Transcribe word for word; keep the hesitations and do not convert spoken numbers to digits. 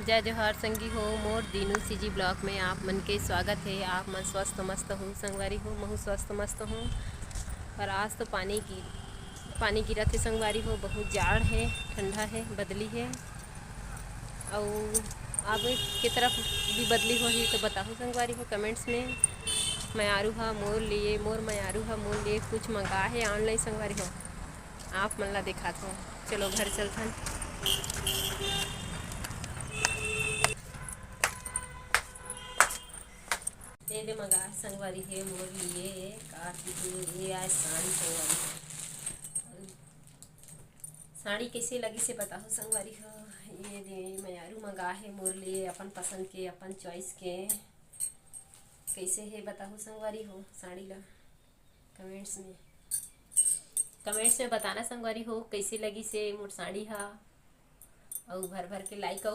जय जोहार संगी हो, मोर दीनू सीजी ब्लॉग में आप मन के स्वागत हे। आप मन स्वस्थ मस्त हो संगवारी हो, महू स्वस्थ मस्त हो। पर आज तो पानी गिर पानी गिरत हे संगवारी हो, बहुत जाड़ हे, ठंडा हे, बदली हे। अउ आप के तरफ भी बदली होही तो बताहू संगवारी हो कमेंट्स में। मयारू हा मोर लिए, मोर मयारू हा मोर लिए कुछ मंगा हे ऑनलाइन संगवारी हो, आप मन ला दिखात हो। चलो घर चलथन। ये दे मंगा संगवारी हे मोर लिए का चीज, ये आए साड़ी संगवारी हो। साड़ी कैसे लगी से बताहू संगवारी हो। ये दे मयारू मंगा हे मोर लिए अपन पसंद के, अपन चॉइस के। कैसे हे बताहू संगवारी हो साड़ी ला कमेंट्स में, कमेंट्स में बताना संगवारी हो कैसे लगी से मोर साड़ी हा। अउ भर भर के लाइक अउ